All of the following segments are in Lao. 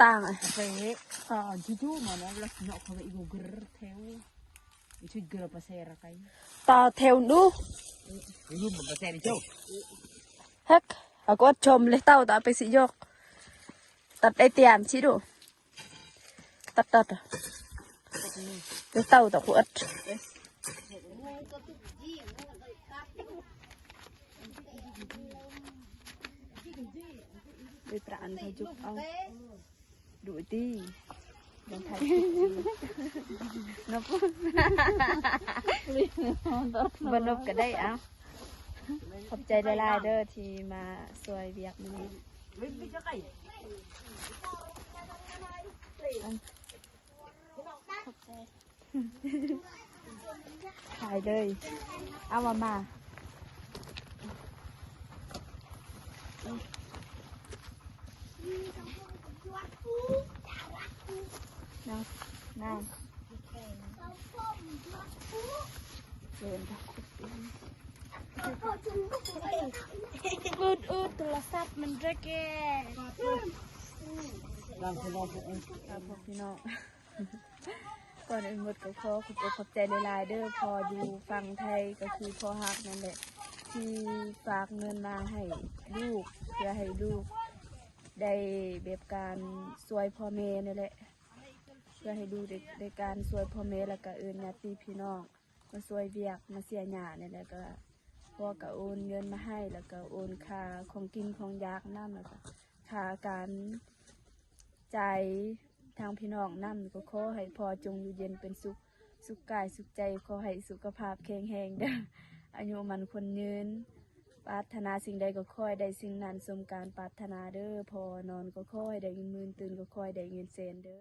ຕ່າງ Tao theo nu. Hek, aku at chom le tao ta pe si yok. Tat ai tian si du. Tat tat. Le tao ta ku at. Le tra an ta juk au. ດູຕິ ນະ ບໍ່ນົບກະໄດ້. ເອົາ ຂອບໃຈຫຼາຍໆເດີ ທີ່ມາຊ່ວຍວຽກມື້ນີ້. ຂອບໃຈ. ຂາຍເລີຍ ເອົາມາ ມາ. Good, good, ໂທລະສັບມັນເຣກເກ. ພີ່ນ້ອງ ກ່ອນອື່ນໝົດກໍຂໍຂອບອົກຂອບໃຈຫຼາຍໆເດີ ພໍ່ຢູ່ຝັ່ງໄທກໍຄືພໍ່ຮັກນັ້ນແຫຼະ ທີ່ຝາກເງິນມາໃຫ້ລູກ ເພື່ອໃຫ້ລູກໄດ້ແບບການຊ່ວຍພໍ່ແມ່ນັ້ນແຫຼະ ເພື່ອໃຫ້ລູກໄດ້ ໄດ້ການຊ່ວຍພໍ່ແມ່ ແລ້ວກໍເອີ້ນຍາດຕິພີ່ນ້ອງມາຊ່ວຍວຽກ ມາເສຍຫຍ້ານີ້ແຫຼະ ແລ້ວກໍພໍ່ກໍໂອນເງິນມາໃຫ້ ແລ້ວກໍໂອນຄ່າຂອງກິນຂອງຢາກນຳ ແລ້ວກໍຄ່າການ ໃຈທາງພີ່ນ້ອງນຳ ກໍຂໍໃຫ້ພໍ່ຈົ່ງຢູ່ເຢັນເປັນສຸກ ສຸກກາຍສຸກໃຈ ຂໍໃຫ້ສຸຂະພາບແຂງແຮງເດີ ອາຍຸໝັ້ນຂວັນຍືນ ປາດຖະໜາສິ່ງໃດກໍຂໍໃຫ້ໄດ້ສິ່ງນັ້ນສົມການປາດຖະໜາເດີ ພໍ່ນອນກໍຂໍໃຫ້ໄດ້ເງິນໝື່ນ ຕື່ນກໍຂໍໃຫ້ໄດ້ເງິນແສນເດີ.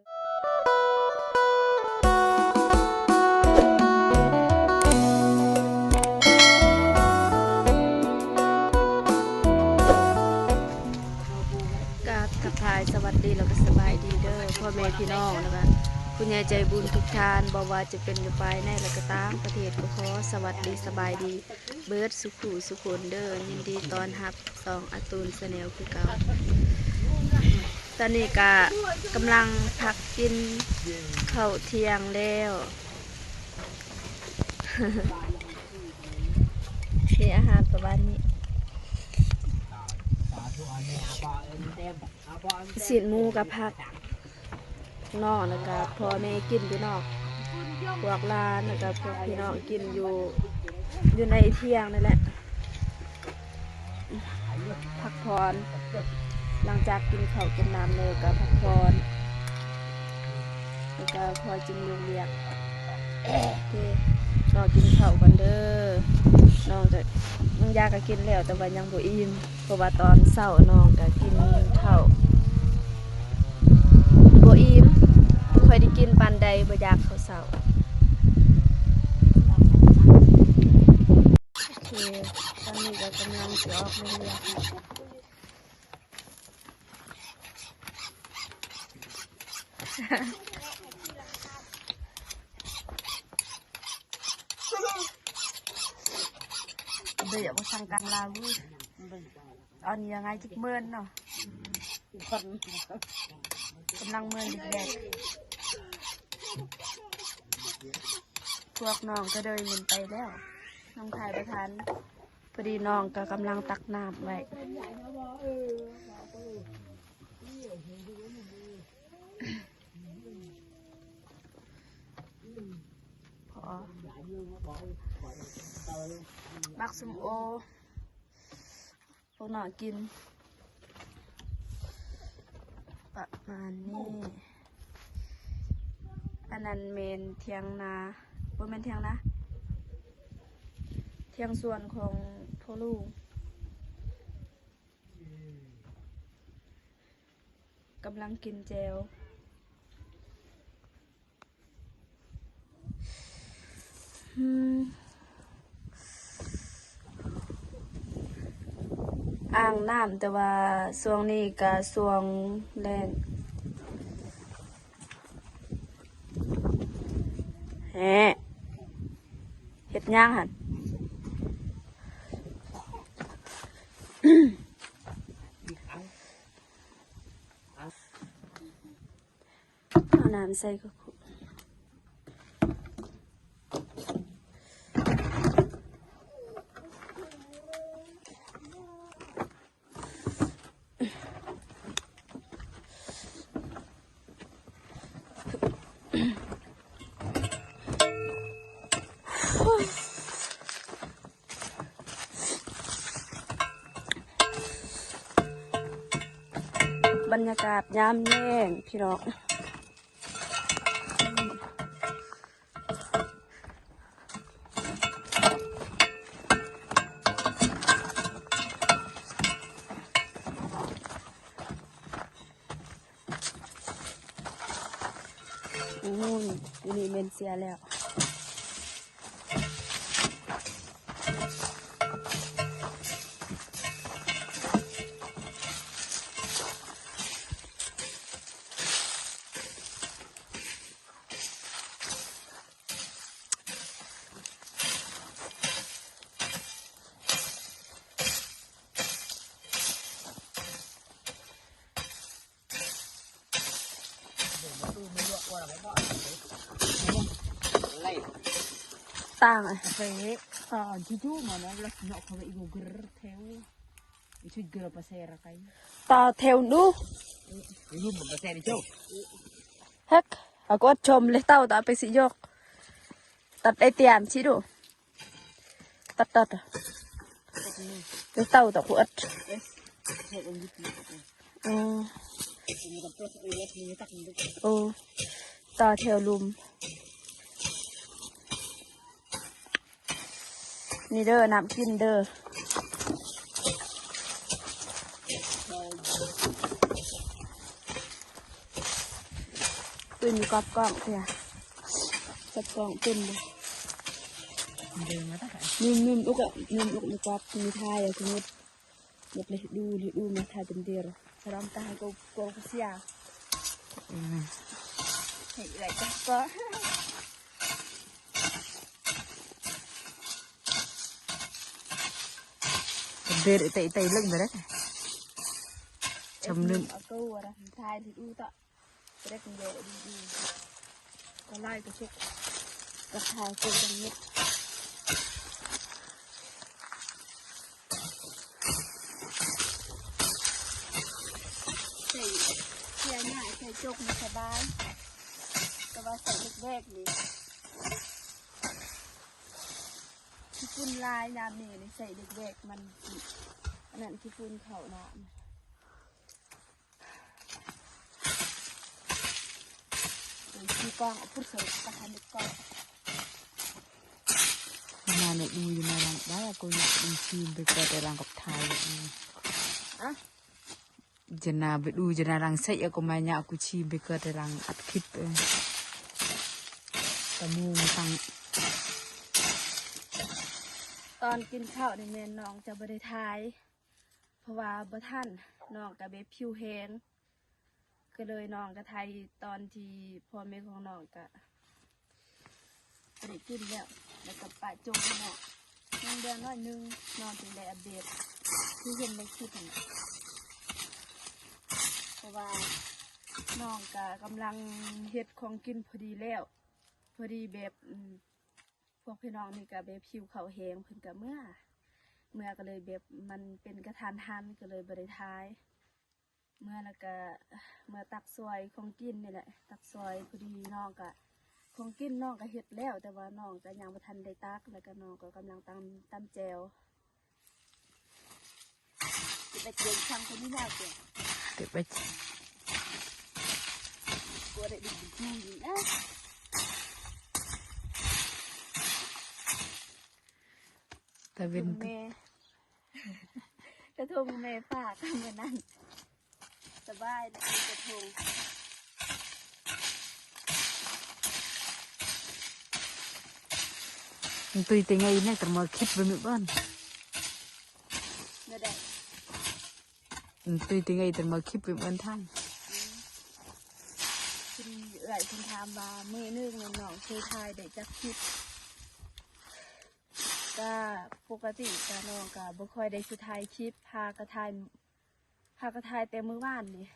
ກາບທັກທາຍສະຫວັດດີ ແລ້ວກໍສະບາຍດີເດີ ພໍ່ແມ່ພີ່ນ້ອງ ແລ້ວກໍຜູ້ໃຫຍ່ໃຈບຸນທຸກທ່ານ ບໍ່ວ່າຈະເປັນຢູ່ພາຍໃນ ແລ້ວກໍຕ່າງປະເທດ ກໍຂໍສະຫວັດດີສະບາຍດີເບິດສຸຜູ້ສຸຄົນເດີ ຍິນດີຕ້ອນຮັບຊ່ອງອາຕູນແຊນແນວຄືເກົ່າ. ຕອນນີ້ກະກຳລັງພັກກິນເຂົ້າທ່ຽງແລ້ວ ມີອາຫານປະມານນີ້ ຊີ້ນໝູກັບຜັກເນາະ ແລ້ວກະພໍ່ແມ່ກິນຢູ່ນອກ ພວກຫຼານ ແລ້ວກະພວກພີ່ນ້ອງກິນຢູ່ ຢູ່ໃນທ່ຽງນີ້ແຫຼະ. ພັກຜ່ອນ ຫຼັງຈາກກິນເຂົ້າກິນນ້ຳແລ້ວກໍພັກຜ່ອນ ແລ້ວກໍຄ່ອຍຈຶ່ງລົງວຽກ. ໂອເຄ ລໍກິນເຂົ້າກ່ອນເດີ ນ້ອງກໍ ນ້ອງຢາກໍກິນແລ້ວ ແຕ່ວ່າຍັງບໍ່ອີ່ມ ເພາະວ່າຕອນເຊົ້ານ້ອງກໍກິນເຂົ້າບໍ່ອີ່ມ ບໍ່ຄ່ອຍໄດ້ກິນປານໃດ ບໍ່ຢາກເຂົ້າເຊົ້າ. ໂອເຄ ຕອນນີ້ກໍກຳລັງຊິອອກໂຮງຮຽນ ເດີ ບໍ່ສັ່ງກາງລາວ ອັນນີ້ຍັງໄງ ຈັກເມີນເນາະ ກຳລັງເມີນແດກໆ ພວກນ້ອງກໍໄດ້ເງິນໄປແລ້ວ ນ້ອງຖ່າຍບໍ່ທັນ ພໍດີນ້ອງກໍກຳລັງຕັກນ້ຳໄວ້ ພໍ ໝາກສົ້ມໂອ ພວກນ້ອງກິນປະມານນີ້. ອັນນັ້ນແມ່ນຖຽງນາ ບໍ່ແມ່ນຖຽງນາ ຖຽງສວນຂອງພໍ່ລຸງ ກຳລັງກິນແຈ່ວ. ອືມ ອ່າງນ້ຳ ແຕ່ວ່າຊ່ວງນີ້ກະຊ່ວງແລ້ງ ແຮະ ເຮັດຫຍັງຫັ້ນ? ເອົານ້ຳໃສ່ກະຄຸ. ບັນຍາກາດຍາມແລງພີ່ນ້ອງ. ໂອ້ຍ ຢູ່ນີ້ແມ່ນເສຍແລ້ວ. ຕ່າງ ເຊ ອ່າ ຈູໆ ມານະ ລະເນາະ ເຂົາໄປອີກ ແຖວ ອີກ ເກີລະປາແຊລະໄກ ຕາແຖວນູ ລືມປາແຊນີ້ເຈົ້າ ເຮັກ ອາກອດຊົມເລີຍ ເຕົ້າຕາໄປຊິຍົກ ຕັດໄອຕຽມຊິດູ. ຕັດ ຕັດ ເອົາເຕົາຕະຂວດ ເອີ ໂອ້ ຕໍ່ແຖວລຸ່ມ ນີ້ເດີ ນ້ຳກິນເດີ ປືນຢູ່ກັບກ້ອງເທື່ອ ກັບກ້ອງປືນ ເດີມາຕະໄກ ໜຶ່ງ ໜຶ່ງອຸກ ໜຶ່ງອຸກ ມີກັບ ມີທ້າຍ ສົມມຸດ ໝົດເລີຍ ດູເລີຍ ດູມາຖ່າຍເປັນເດລະ ສະດອມຕາໃຫ້ໂກ ໂກເຊຍ ອືມ ໃຫ້ເອື້ອຍຈັກກໍ ເດີນເຕະ ເຕະເລິກໄປເດ້ ຊຳໜຶ່ງ ເອົາໂກວ່າລະ ຖ່າຍເລີຍ ດູຕະ ເລັກເຍອະດີໆ ກໍຫຼາຍກະສຸກ ກະຂາຍເປັນຈັ່ງນີ້ ໃສ່ເຄື່ອງງ່າຍ ໃສ່ຈົກນີ້ສະບາຍ ແຕ່ວ່າໃສ່ເຫຼັກແວກນີ້ ຂີ້ຝຸ່ນຫຼາຍ ຍາມນີ້ນີ້ໃສ່ເຫຼັກແວກມັນ ອັນນັ້ນ ຂີ້ຝຸ່ນເຂົ້ານ້ຳ. ເອີ ຂີ້ກ້ອງ ເອົາພຸດໃສ່ກະທະເມັດກ້ອງ ມາເນຍ ດູຢູ່ໃນຫຼັງໄດ້ ກູຢາກດູຊີມໄປເກີດໃນຫຼັງກັບໄທ ອະ ຈະນາໄປດູຈະນາຫຼັງໃສ່ ອະ ກູມາຍາ ກູຊີມໄປເກີດໃນຫຼັງອັດຄລິບ ເອີ ຕະມູງຕັງ ຕອນກິນເຂົ້ານີ້ແມ່ນນ້ອງຈະບໍ່ໄດ້ຖ່າຍ ເພາະວ່າບໍ່ທັນ ນ້ອງກະແບບຫິວແຮງ ກະເລີຍນ້ອງກະຖ່າຍຕອນທີ່ພໍ່ແມ່ຂອງນ້ອງກະບໍ່ໄດ້ກິນແລ້ວ ແລ້ວກະປະຈົງໃຫ້ນ້ອງ ຍັງເຫຼືອໜ້ອຍໜຶ່ງ ນ້ອງຈຶ່ງໄດ້ອັບເດດ ຄືເຫັນໃນຄລິບຫັ້ນ ເພາະວ່ານ້ອງກະກຳລັງເຮັດຂອງກິນພໍດີແລ້ວ ພໍດີແບບ ອືມ ພວກພີ່ນ້ອງນີ້ກະແບບຫິວເຂົ້າແຮງ ເພິ່ນກະເມືອ ເມືອກະເລີຍແບບມັນເປັນກະທັນຫັນ ກະເລີຍບໍ່ໄດ້ຖ່າຍ ເມືອແລ້ວກະເມືອຕັກຊ່ວຍຂອງກິນນີ້ແຫຼະ ຕັກຊ່ວຍ ພໍດີນ້ອງກະ ຂອງກິນນ້ອງກະເຮັດແລ້ວ ແຕ່ວ່ານ້ອງກະຍັງບໍ່ທັນໄດ້ຕັກ ແລ້ວກະນ້ອງກະກຳລັງຕຳ ຕຳແຈ່ວ. ເກັບໄວ້ເກັບທາງຄົນນີ້ແລ້ວເກັບ ເກັບໄວ້ ກົວໄດ້ດຶງດູຢູ່ນະ ຕາເວັນ ແມ່ ກະທົງແມ່ຝາກມື້ນັ້ນ ສະບາຍນະ ກະທົງ ມັນຕຸ້ຍເຕັງໄງແນ່ ຕະມາຄິດເບິ່ງເບິ່ງ ແນວໃດ? ອືມ ຕຸ້ຍຕິໄງ ແຕ່ມາຄລິບເປັນເອີ້ນທາງ ອືມ ເພິ່ນ ເອື້ອຍເພິ່ນຖາມວ່າ ມື້ໜຶ່ງແມ່ນນ້ອງເຄີຍຖ່າຍໄດ້ຈັກຄລິບ ກ ກະປົກກະຕິກະນ້ອງກະບໍ່ຄ່ອຍໄດ້ຊິຖ່າຍຄລິບ ຫາກະຖ່າຍ ຫາກະຖ່າຍແຕ່ມື້ວານນີ້.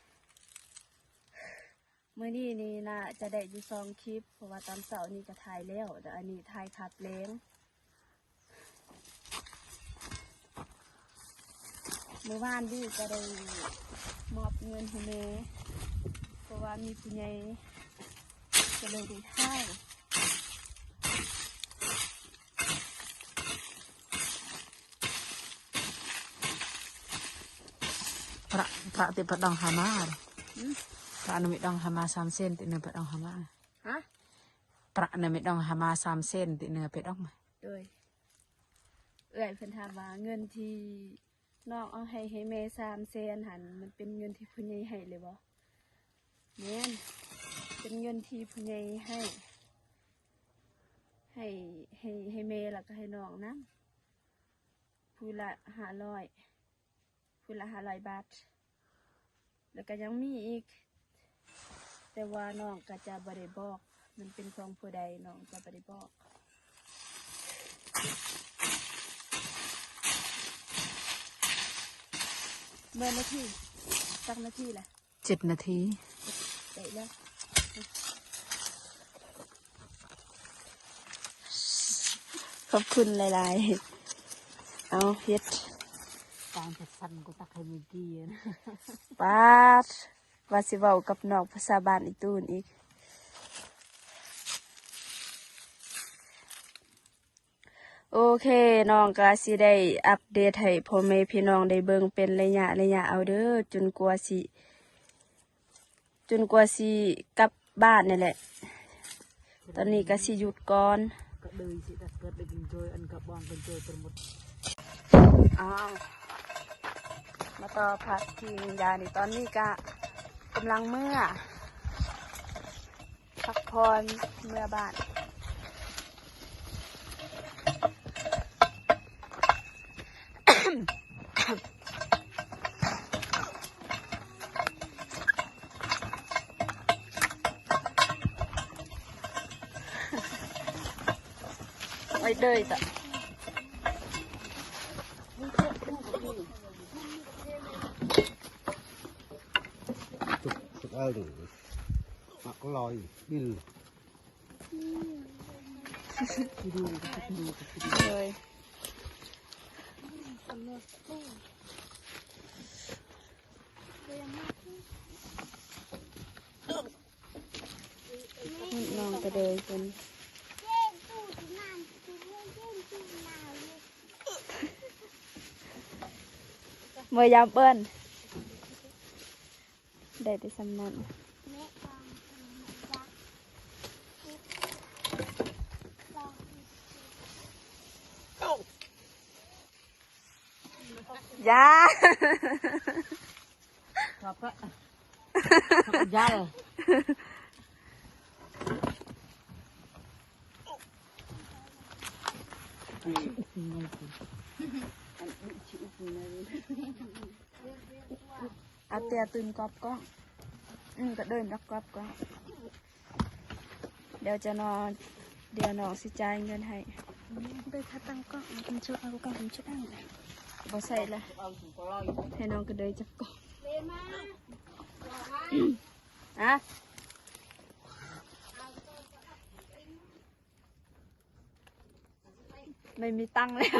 ມື້ນີ້ນີ້ໜ້າຈະໄດ້ຢູ່ສອງຄລິບ ເພາະວ່າຕອນເຊົ້ານີ້ກະຖ່າຍແລ້ວ ແລ້ວອັນນີ້ຖ່າຍຄັບແລງ. ມື້ວານນີ້ກະໄດ້ມອບເງິນໃຫ້ແມ່ ເພາະວ່າມີຜູ້ໃຫຍ່ ກະເລີຍໄດ້ຖ່າຍ. ພະ ພະຕິພະດອງຫາມາ ຫືມ? ພະອະນຸມິດອງຫາມາສາມເຊນ ຕິເນີພະດອງຫາມາ ຮະ? ພະອະນຸມິດອງຫາມາສາມເຊນ ຕິເນີເພດອງ. ໂດຍ ເອື້ອຍເພິ່ນຖາມວ່າເງິນທີ່ນ້ອງເອົາໃຫ້ ໃຫ້ແມ່ສາມແສນຫັ້ນ ມັນເປັນເງິນທີ່ຜູ້ໃຫຍ່ໃຫ້ເລີຍບໍ່? ແມ່ນ ເປັນເງິນທີ່ຜູ້ໃຫຍ່ໃຫ້ ໃຫ້ ໃຫ້ ໃຫ້ແມ່ ແລ້ວກະໃຫ້ນ້ອງນຳ ຜູ້ລະຫ້າຮ້ອຍ ຜູ້ລະຫ້າຮ້ອຍບາດ ແລ້ວກະຍັງມີອີກ ແຕ່ວ່ານ້ອງກະຈະບໍ່ໄດ້ບອກ ມັນເປັນຂອງຜູ້ໃດ ນ້ອງຈະບໍ່ໄດ້ບອກ. ເບິ່ງນາທີ ຈັກນາທີລະ? ເຈັດນາທີ ໄດ້ແລ້ວ. ຂອບຄຸນຫຼາຍໆ. ເອົາ ເຮັດ ຕ່າງຈາກສັນກູຕັກໃຫ້ມີກີນ ປາດ ວ່າຊິເວົ້າກັບນອກພາສາບ້ານອີຕູນອີກ. ໂອເຄ ນ້ອງກະຊິໄດ້ອັບເດດໃຫ້ພໍ່ແມ່ພີ່ນ້ອງໄດ້ເບິ່ງເປັນໄລຍະໄລຍະເອົາເດີ ຈົນກວ່າຊິ ຈົນກວ່າຊິກັບບ້ານນີ້ແຫຼະ. ຕອນນີ້ກະຊິຢຸດກ່ອນ ກະເລີຍຊິດັດເກີດໄດ້ກິນໂຈຍ ອັນກະບອງກິນໂຈຍທັງໝົດ. ອ້າວ ມາຕໍ່ພາກທີ່ຍານີ້ ຕອນນີ້ກະກຳລັງເມືອ ພັກຜ່ອນເມືອບ້ານ. ໄປເດີຍຕະ ສຸກ ສຸກເອົາ ໝາກລອຍ ບິນ. ເລີຍ ນ້ອງກະເດີຍເພິ່ນ ເມືອຍາມເອີ້ນ. ໄດ້ແຕ່ສ່ຳນັ້ນ ຢ່າ ຊອບກະ ຢາ ອາເຕຍຕື່ມກອບກ້ອງ ອືມ ກະເດີນດອກກອບກ້ອງ. ດຽວຈະນອນ ດຽວນ້ອງຊິຈ່າຍເງິນໃຫ້. ໄປຂາຕັ້ງກ້ອງ ເປັນຊຸດ ເອົາກ້ອງເປັນຊຸດ ບໍ່ໃສ່ລະ ໃຫ້ນ້ອງກະເດີຍຈັບກ້ອງ. ອະ ໄມ່ມີຕັງແລ້ວ.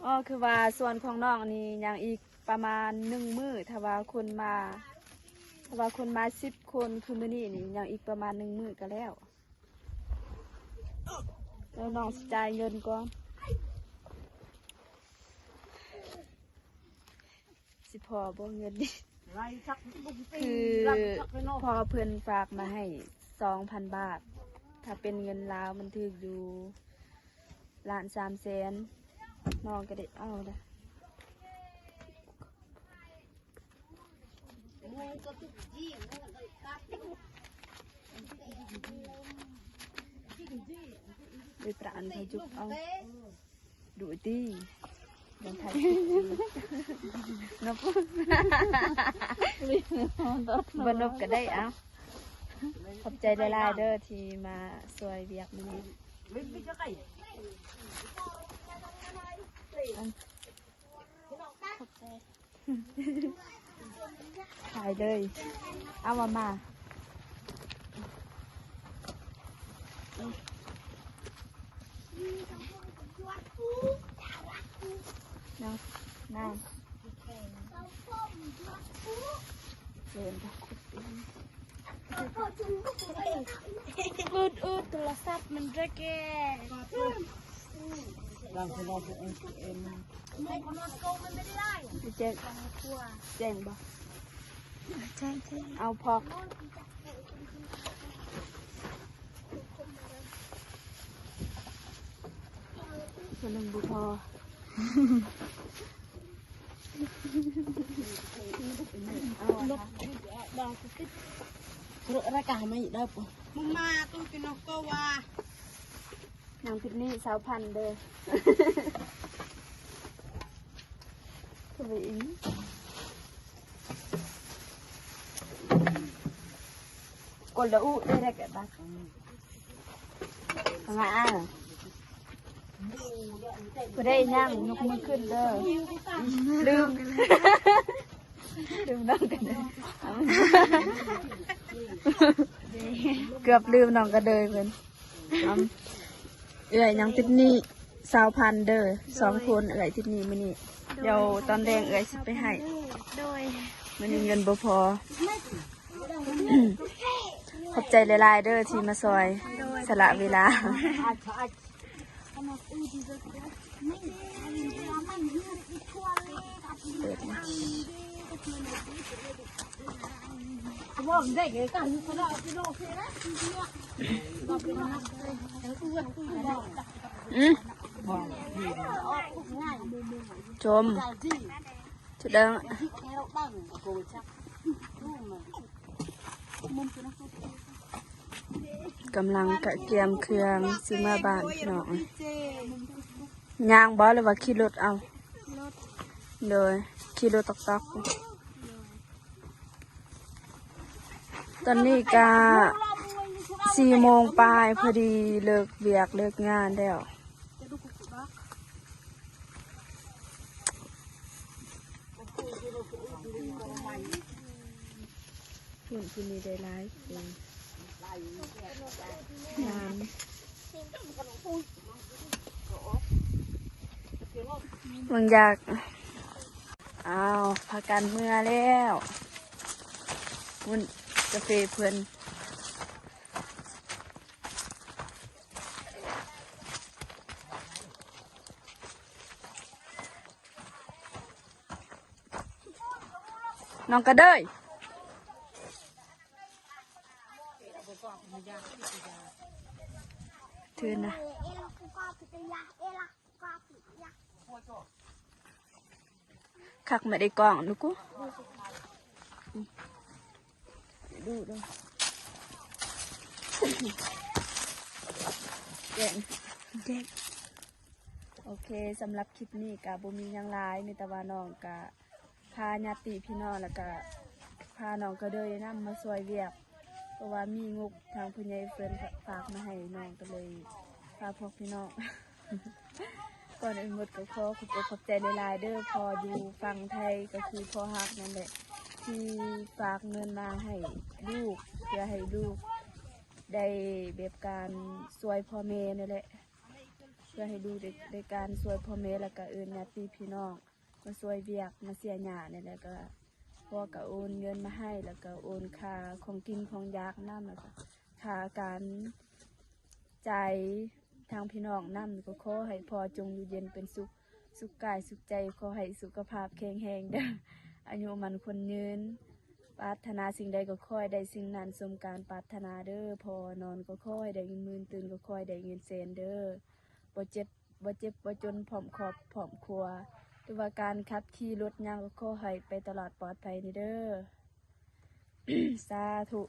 ອໍ ຄືວ່າສວນຂອງນ້ອງນີ້ຍັງອີກປະມານໜຶ່ງມື້ ຖ້າວ່າຄົນມາ ຖ້າວ່າຄົນມາສິບຄົນ ຄືມື້ນີ້ນີ້ ຍັງອີກປະມານໜຶ່ງມື້ກະແລ້ວ. ແລ້ວນ້ອງຊິຈ່າຍເງິນກ່ອນ. ຊິພໍບໍ່ເງິນນີ້ ຄືພໍ່ເພິ່ນຝາກມາໃຫ້ສອງພັນບາດ ຖ້າເປັນເງິນລາວມັນຖືກຢູ່ລ້ານສາມແສນ ນ້ອງກະໄດ້ເອົາລະ. ໄປປະອັນເຂົາຈຸກເອົາ. ດຸຕິ ນອບ ບໍ່ນອບກະໄດ້. ເອົາ ຂອບໃຈຫຼາຍໆເດີທີ່ມາຊ່ວຍວຽກມື້ນີ້. ຂາຍເລີຍ ເອົາມາ ມາ ນາງ ນາງ ເຊີນ ອຸດ ອຸດ ໂທລະສັບມັນເດແກ ແຈ້ງ ແຈ້ງບໍ່? ແຈ້ງ ແຈ້ງ ເອົາພອກ ຄົນໜຶ່ງບໍ່ພໍ. ມາຕູ້ກິນນົກໂກວ່າ ນາງທິດນີ້ຊາວພັນເດີ ຄືໄປອີກ ກົນລະອຸເດ້ ໄດ້ແກ່ບັດ ຂ້າງໜ້າ ບໍ່ໄດ້ຫຍັງ ຍົກມືຂຶ້ນເດີ ລືມ ລືມນ້ອງກັນເດີ ເກືອບລືມນ້ອງກັນເດີເພິ່ນ ເອື້ອຍຍັງຕິດໜີ້ຊາວພັນເດີ ສອງຄົນ ເອື້ອຍຕິດໜີ້ມື້ນີ້ ດຽວຕອນແລງເອື້ອຍຊິໄປໃຫ້ ໂດຍ ມື້ນີ້ເງິນບໍ່ພໍ. ຂອບໃຈຫຼາຍໆເດີທີ່ມາຊ່ອຍ ໂດຍ ສະຫຼະເວລາ ເປີດມາ ອືມ ຊົມ ຈຸດເດີ ກຳລັງກະກຽມເຄື່ອງຊິເມືອບ້ານພີ່ນ້ອງ ຍ່າງບໍ່ ຫຼືວ່າຂີ່ລົດເອົາ? ໂດຍ ຂີ່ລົດຕອກໆ ຕອນນີ້ກະສີ່ໂມງປາຍ ພໍດີເລີກວຽກເລີກງານແລ້ວ. ພຸ້ນ ຜູ້ນີ້ໄດ້ຫຼາຍ ງາມ ເບິ່ງຢາກ ອ້າວ ພາກັນເມືອແລ້ວ ພຸ້ນ ກາເຟເພິ່ນ. ນ້ອງກະເດີຍ ຖືນະ ຄັກ ມາໄດ້ກ້ອງລູກກູ ດູເດີ ແກງ ແກງ. ໂອເຄ ສຳລັບຄລິບນີ້ກະບໍ່ມີຫຍັງຫຼາຍ ມີແຕ່ວ່ານ້ອງກະພາຍາດຕິພີ່ນ້ອງ ແລ້ວກະພານ້ອງກະເດີຍນຳມາຊ່ວຍວຽກ ເພາະວ່າມີງົບທາງຜູ້ໃຫຍ່ເພິ່ນຝາກມາໃຫ້ນ້ອງ ກະເລີຍພາພວກພີ່ນ້ອງ. ກ່ອນອື່ນໝົດກະຂໍຂອບອົກຂອບໃຈຫຼາຍໆເດີ ພໍ່ຢູ່ຝັ່ງໄທ ກະຄືພໍ່ຮັກນັ້ນແຫຼະ ທີ່ຝາກເງິນມາໃຫ້ລູກ ເພື່ອໃຫ້ລູກໄດ້ແບບການຊ່ວຍພໍ່ແມ່ນັ້ນແຫຼະ. ເພື່ອໃຫ້ລູກໄດ້ ໄດ້ການຊ່ວຍພໍ່ແມ່ ແລ້ວກະເອີ້ນຍາດຕິພີ່ນ້ອງມາຊ່ວຍວຽກ ມາເສຍຫຍ້ານີ້ແຫຼະ ກະພໍ່ກະໂອນເງິນມາໃຫ້ ແລ້ວກະໂອນຄ່າຂອງກິນຂອງຢາກນຳ ແລ້ວກະຄ່າການຈ່າຍທາງພີ່ນ້ອງນຳ. ກະຂໍໃຫ້ພໍ່ຈົ່ງຢູ່ເຢັນເປັນສຸກ ສຸກກາຍສຸກໃຈ ຂໍໃຫ້ສຸຂະພາບແຂງແຮງເດີ ອາຍຸໝັ້ນຂວັນຍືນ ປາດຖະໜາສິ່ງໃດກະຂໍໃຫ້ໄດ້ສິ່ງນັ້ນ ສົມການປາດຖະໜາເດີ. ພໍນອນກະຂໍໃຫ້ໄດ້ເງິນໝື່ນ ຕື່ນກະຂໍໃຫ້ໄດ້ເງິນແສນເດີ ບໍ່ເຈັບ ບໍ່ເຈັບບໍ່ຈົນ ພ້ອມຄອບພ້ອມຄົວ ຫຼືວ່າການຂັບຂີ່ລົດຫຍັງກະຂໍໃຫ້ໄປຕະຫຼອດປອດໄພນີ້ເດີ ສາທຸ.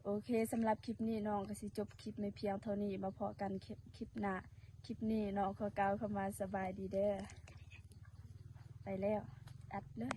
ໂອເຄ ສຳລັບຄລິບນີ້ນ້ອງກະຊິຈົບຄລິບໄວ້ພຽງເທົ່ານີ້ ມາພໍ້ກັນຄລິບ ຄລິບໜ້າ. ຄລິບນີ້ນ້ອງຂໍກ່າວຄຳວ່າສະບາຍດີເດີ ໄປແລ້ວ ອັດເລີຍ.